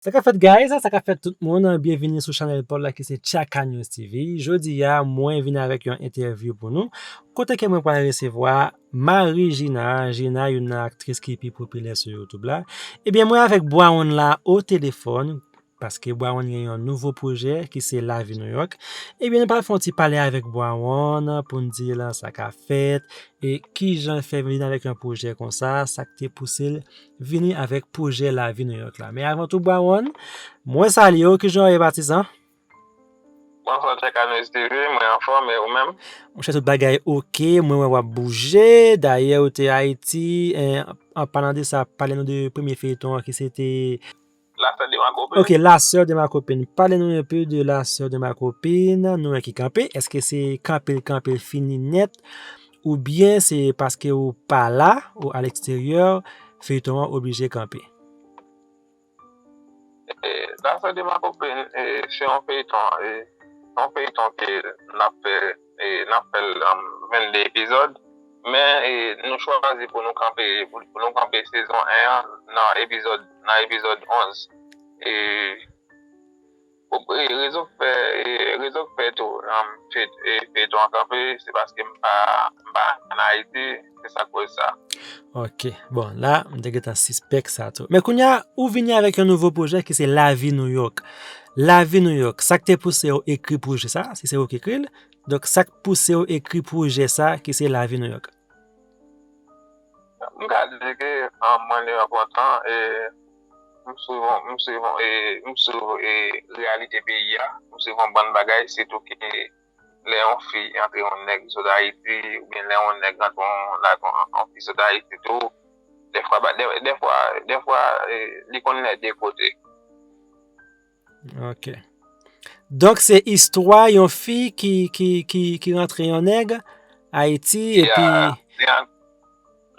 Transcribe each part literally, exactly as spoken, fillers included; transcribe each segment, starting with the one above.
Sa k ap fèt, guys? Sa k ap fèt, tout moun? Byenvini sou chanèl pa w la ki se Tchaka News T V. Jodi a, mwen vin avèk yon entèvyou pou nou, kote ke mwen pral resevwa Marie Gina. Gina, youn nan aktris ki pi popilè sou YouTube la. Ebyen, mwen avèk Bwawonn la o telefòn, paske Bwawonn gen yon nouvo pwojè ki se Lavi Nouyòk. Ebyen, nou pral fè yon ti pale avèk Bwawonn pou n di l sa k ap fèt, e kijan l fè vin avèk yon pwojè konsa, sa k te pouse l vini avèk pwojè Lavi Nouyòk la. Men avan tou, Bwawonn, mwen salye w, kijan w ye, patizan? Bonswa, Tchaka News T V, mwen anfòm, e ou menm? Monchè, tout bagay oke, mwen wè w ap bouje, dayè ou te Ayiti, en, an palan de sa, pale nou de premye feyton an ki se te La sœur de ma copine. Ok, La sœur de ma copine. Pale nou enpe de La sœur de ma copine. Nou wè ki kanpe. Èske se kanpe l kanpe l fini nèt? Oubyen se paske ou pa la, ou aleksteryè, feyton an oblije kanpe? E, La sœur de ma copine, e, se yon feyton, e, yon feyton ke n ap fè, e, n ap fè l, um, vennde epizòd. Men, e, nou chwazi pou nou kanpe, pou, pou nou kanpe sezon en an nan epizòd, nan epizòd onz. E, pou, e, rezon k fè, e, rezon k fè tou, um, fey-, e, feyton an kanpe, se paske m pa, m pa ann Ayiti, se sa k koz sa. Ok, bon, la, m te gentan sispèk sa tou. Men kounye a, ou vini avèk yon nouvo pwojè ki se Lavi Nouyòk. Lavi Nouyòk, sa k te pouse w ekri pwojè sa, si se ou ki ekri l, donk, sa k pouse w ekri pwojè sa ki se Lavi Nouyòk? M ka di ke, an, mwen Nouyòk lontan, e m swiv, m swiv, e m swiv, e reyalite peyi a, m swiv yon bann bagay, sitou ke lè yon fi antre yon nèg sot Ayiti, oubyen lè yon nèg antre yon, la, yon, yon fi sot Ayiti tou, dèfwa, ba, dè, dèfwa, dèfwa, e, li konn lè de kote. Ok. Donk, se istwa yon fi ki, ki, ki, ki rantre yon nèg Ayiti, epi Ya, li an-,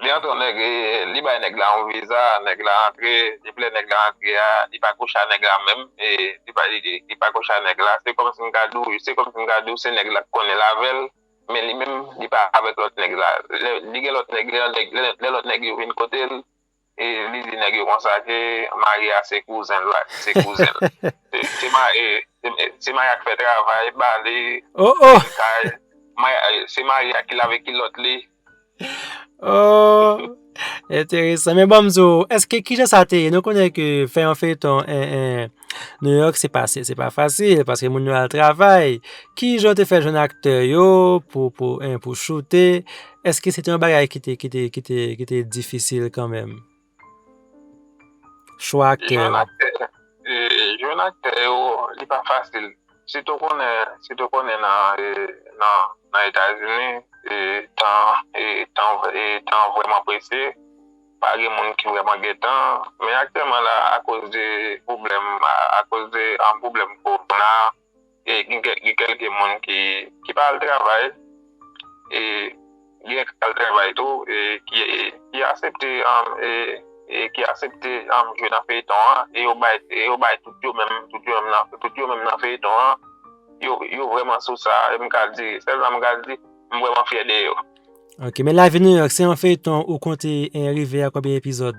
li antre yon nèg, e, li bay nèg la yon viza, nèg la antre, epi lè nèg la antre a, li pa kouche a nèg la menm, e, li pa, li, li pa kouche a nèg la. Se kòmsi m ka di w, se kòmsi m ka di w, se nèg la k konnen l avè l, men li menm, li pa avèk lòt nèg la. Lè, li gen lòt nèg, lè, lè, lè, lè lòt nèg yo vin kote l, e li di nèg yo konsa ke mari a se kouzen l, se kouzen l. Se, se ma-, e, se, se mari a k fè travay, bale, Oh, oh! Kay, mari, se mari a ki lave kilòt li. Oh! Enteresan. Men ban m di w, èske kijan sa te ye? Nou konnen ke fè yon feyton, en, en, Nouyòk, se pa, se, se pa fasil, paske moun yo al travay. Kijan w te fè jwenn aktè yo pou, pou, en, pou choute? Èske se te yon bagay ki te, ki te, ki te, ki te difisil kanmenm? Chwa aktè Jwenn yo. Aktè, e, jwenn aktè yo, li pa fasil. Sitou konnen, sitou konnen nan, e, nan, nan Etazini, e, tan, e, tan, e, tan vrèman prese. Pa gen moun ki vrèman gen tan. Men aktyèlman la, akoz de pwoblèm, a, akoz de, an, pwoblèm kowona, e gen kè-, gen kèlke moun ki, ki pa al travay, e gen k al travay tou, e ki, e ki aksepte, um, e, e ki aksepte, um, jwe nan feyton an, e yo bay, e yo bay tout yo menm, tout yo menm nan, tout yo menm nan feyton an, yo, yo vrèman sou sa, e m ka di, sèl sa m ka di, m vrèman fyè de yo. Ok, men Lavi Nouyòk, se yon feyton ou konte, eh, rive a konbyen epizòd?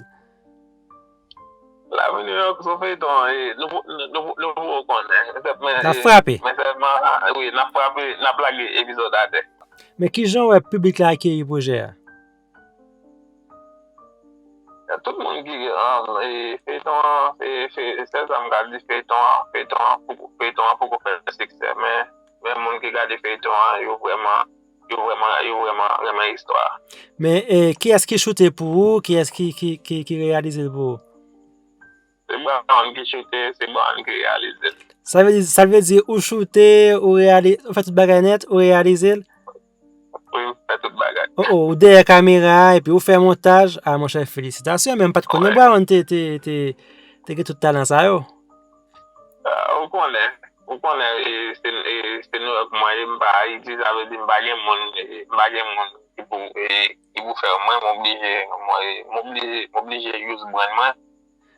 Lavi Nouyòk, se yon feyton, e, nou, nou, nou, nou poko konnen. Men sèlman, N ap e, frape. Men sèlman, a, wi, n ap frape, n ap lage epizòd atè. Men kijan w wè piblik la akeyi pwojè a? Tout moun ki, um, e, feyton an, e, fe-, sèl sa m ka di, feyton an, feyton an poko, feyton an poko fè siksè, men, men moun ki gade feyton an, yo vrèman, yo vrèman, yo vrèman renmen istwa a. Men, e, kiyès ki choute pou ou? Kiyès ki, ki, ki, ki reyalize l pou ou? Se Brown ki choute, se Brown ki reyalize l. Sa vle di, sa vle di ou choute, ou reyali-, ou fè tout bagay nèt, ou reyalize l? Wi, m fè tout bagay. Oh, oh, ou dèyè kamera a, epi ou fè montaj. A, monchè, felisitasyon, men m pa t konnen Wi. Brown te, te, te, te gen tout talan sa yo. A, ou konnen, ou konnen, e, se, e, se Nouyòk mwen ye, m pa Ayiti, sa vle di m pa gen moun, e, m pa gen moun ki pou, e, ki pou fè mwen, m oblije, mwen, e, m oblije, m oblije use brain mwen,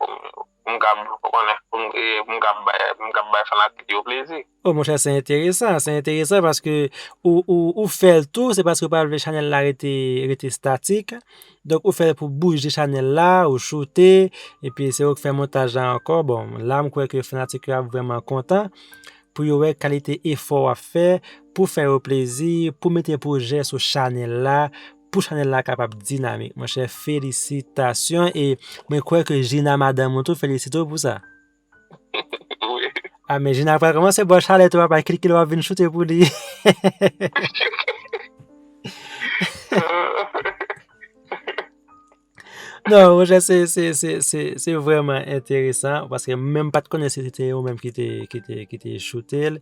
pou m, pou m kab, ou konnen, pou m, e, pou m kab bay, pou m kab bay fanatik yo plezi. Oh, monchè, se enteresan, se enteresan paske ou, ou, ou fè l tou, se paske ou pa vle chanèl la rete, rete statik. Donk, ou fè l pou bouje chanèl la, ou choute, epi se ou k fè montaj la ankò. Bon, la, m kwè ke fanatik yo ap vrèman kontan pou yo wè kalite efò w ap fè pou fè yo plezi, pou mete pwojè sou chanèl la, pou chanèl la kapab dinamik. Monchè, felisitasyon e mwen kwè ke Gina, madanm ou tou, felisite w pou sa. Wi. A, men Gina pral kòmanse bò chalè tou, papa, kilkil w ap vin choute pou li. Non, monchè, se, se, se, se, se vrèman enteresan, paske m menm pa t konnen si se te ou menm ki te, ki te, ki te choute l,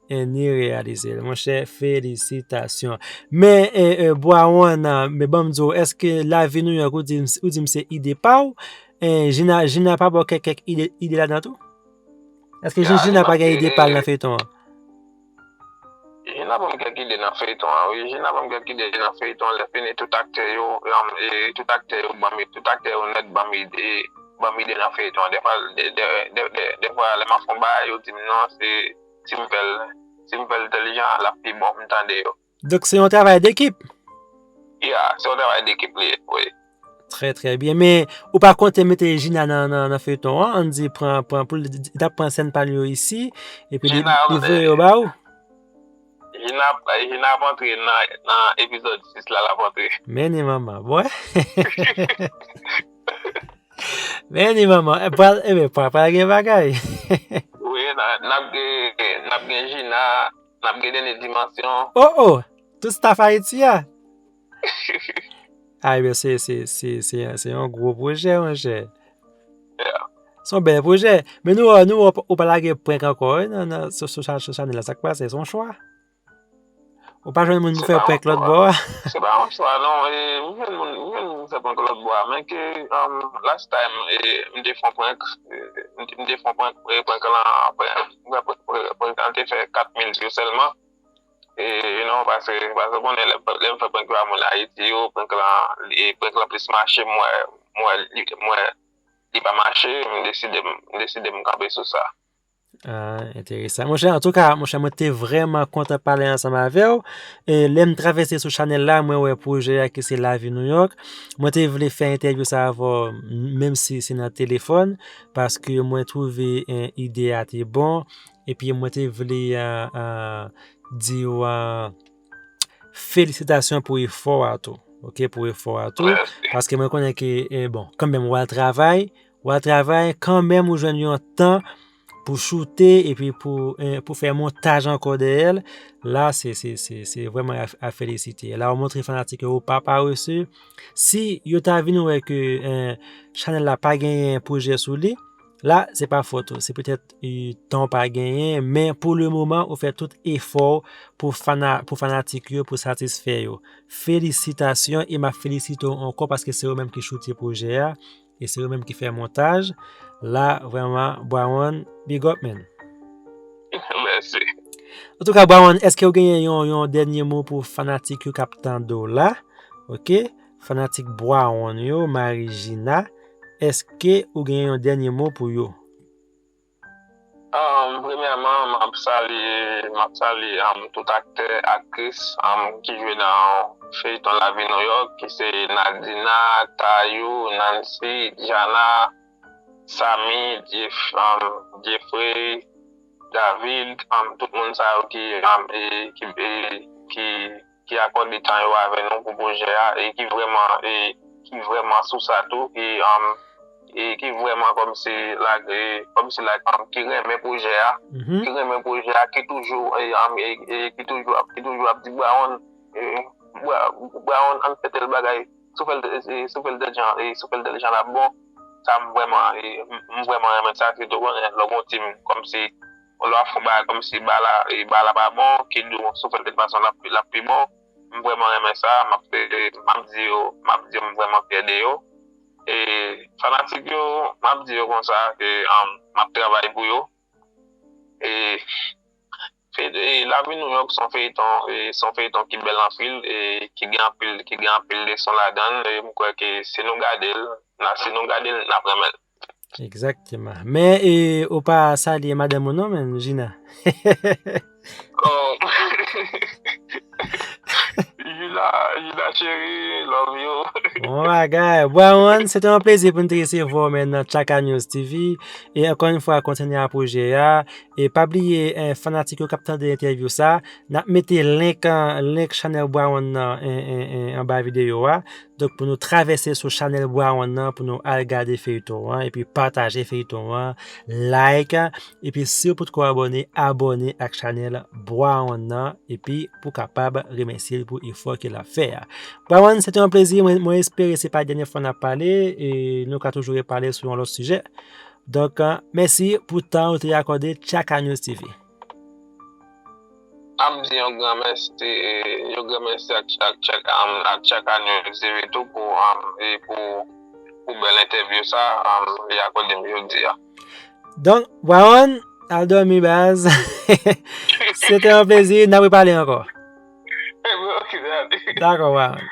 e ni reyalize l. Monchè, felisitasyon. Men, e, e, Bwawon, men ban m di w, èske Lavi Nouyòk, ou di m, ou di m se ide pa w? E, Gina, Gina pa ba w kèk, kèk ide, ide ladan tou? Èske Gina pa gen ide pa l nan feyton an? Jina ban m kèk ide nan feyton an, wi. Jina ban m kèk ide nan feyton an. Lè fini, tout aktè yo, um, e, tout aktè yo ban m, tout aktè yo nèt ban m ide, ban m ide nan feyton an. Dèfwa, dè, dè, dè, dè, dèfwa, lè m ap fè yon bagay, yo di m non, se si m fè l, si m fè l tèl jan, l ap pi bon, m tande yo. Donk, se yon travay dekip? Ya, se yon travay dekip li ye, wi. Trè, trè byen. Men, ou pa konte mete Jina nan, nan, nan feyton an, ann di pran, pran pou l, li t ap pran sèn pa l yo isi, epi li, Jina, li voye yo ba ou? Jina, Jina ap antre nan, nan epizòd sis la, l ap antre. Men ni manman, bwè. Men ni manman. E, pral, e ben, pral, pral gen bagay. Wi, n a, n ap gen, n ap gen Jina, n ap gen Dènye Dimansyon. Oh, oh! Tout staff Ayiti a? Ay, men se, se, se, se, se yon gwo pwojè, monchè. Yeah. Se yon bèl pwojè. Men nou wè, nou wè, ou pa lage prank ankò, wi, nan, nan, sou, sou, sou chanèl la, sa k pase? Se yon chwa? Ou pa jwenn moun pou fè prank lòt bò a? Se pa yon chwa, non. E, m jwenn moun, m jwenn moun fè prank lòt bò a. Men ke, um, last time, e, m te fè yon prank, e, m te, m te fè yon prank, e, prank lan, prank, prank, prank, prank lan te fè kat mil view sèlman. E, you know, paske, paske w konnen lè, lè m fè prank yo a moun Ayiti yo, prank lan, e, prank lan plis mache, m wè, m wè li, m wè li pa mache, m deside, m deside m kanpe sou sa. Ah, enteresan. Monchè, antouka, monchè, mwen te vrèman kontan pale ansanm avè w. E, lè m travèse sou chanèl la, mwen wè pwojè a ki se Lavi Nouyòk. Mwen te vle fè entèvyou sa avè w, menm si se nan telefòn, paske mwen twouve, eh, ide a te bon. Epi mwen te vle, ah, ah, di w, ah, felisitasyon pou efò a tou. Oke, pou efò a tou. Mèsi. Paske mwen konnen ke, eh, bon, kanmenm w al travay, w al travay, kanmenm ou jwenn yon tan pou choute epi pou, eh, pou fè montaj ankò dèyè l. La, se, se, se, se vrèman a, a felisite. La, ou montre fanatik yo ou pa parese. Si yo ta vin wè ke, eh, chanèl la pa genyen pwojè sou li, la, se pa fòt ou. Se petèt, eh, tan w pa genyen, men pou le moman, ou fè tout efò w pou fana-, pou fanatik yo, pou satisfè yo. Felisitasyon e m ap felisite w ankò paske se ou menm ki choute pwojè a. E se yo menm ki fè montaj. La, vrèman, Bwawon, big up, man. Mèsi. Antouka, Bwawon, èske ou genyen yon, yon dènye mo pou fanatik yo k ap tande w la? Oke? Fanatik Bwawon yo, Marijina, èske ou genyen yon dènye mo pou yo? Um, premyèman, m ap salye, m ap salye, um, tout aktè, aktris, um, ki jwe nan feyton Lavi Nouyòk, ki se Nadina, Tayou, Nancy, Jana, Samy, Jeff-, um, Jeffrey, David, um, tout moun sa yo ki, um, e, ki, e, ki ki akòde tan yo avè nou pou pwojè a e ki vrèman, e ki vrèman sou sa tou, ki, um, e ki vrèman kòmsi, like, e kòmsi, like, um, ki renmen pwojè a, ki renmen pwojè a, ki toujou, e, um, e, e ki toujou ap, ki toujou ap di Bwawon, e, Bwa-, Bwawon, ann fè tèl bagay, si w fè l, e, si w fè l tèl jan, e, si w fè l tèl jan l ap bon. Sa m vrèman, e, m, m vrèman renmen sa, sitou konnen lè w gon team kòmsi, lè w ap fè yon bagay kòmsi ba la, e, ba la pa bon, ki di w si w fè l tèl fason l ap, l ap pi bon. M vrèman renmen sa, m ap, e, m ap di yo, m ap di yo m vrèman fyè de yo. E fanatik yo, m ap di yo konsa ke, um, m ap travay pou yo. E, fe-, e, Lavi Nouyòk se yon feyton, e, se yon feyton ki bèl anpil, e ki gen anpil, ki gen anpil leson ladan l. E m kwè ke si nou gade l, na, si nou gade l, n ap renmen l. Egzakteman. Men e, ou pa salye madanm ou non, men Gina. Oh. Jina, Jina cheri, love you. Bon bagay. Brown, se te yon plezi pou n te resevwa w men nan Tchaka News T V. E ankò yon fwa, kontinye apwoche a. E pa bliye, eh, fanatik yo k ap tande entèvyou sa, n ap mete link, eh, link chanèl Brown nan eh, eh, eh, anba videyo a. Donk, pou nou travèse sou chanèl Brown nan, pou nou al gade feyton an, epi pataje feyton an, like, epi si w potko abòne, abòne ak chanèl Brown nan, epi pou kapab remèsye l pou efò ke l ap fè a. Brown, se te yon plezi, mwen, mwen espere se pa dènye fwa n ap pale, e nou ka toujou repale sou yon lòt sijè. Donk, eh, mèsi pou tan ou te akòde Tchaka News T V. M ap di yon gran mèsi, yon gran mèsi ak, ak Tchaka, um, ak Tchaka News T V tou pou, um, e pou, pou bèl entèvyou sa, um, li akòde m jodi a. Donk, Brown, al dòmi baz. Se te yon plezi, n ap repale ankò. Ok, ale. Dakò, Brown.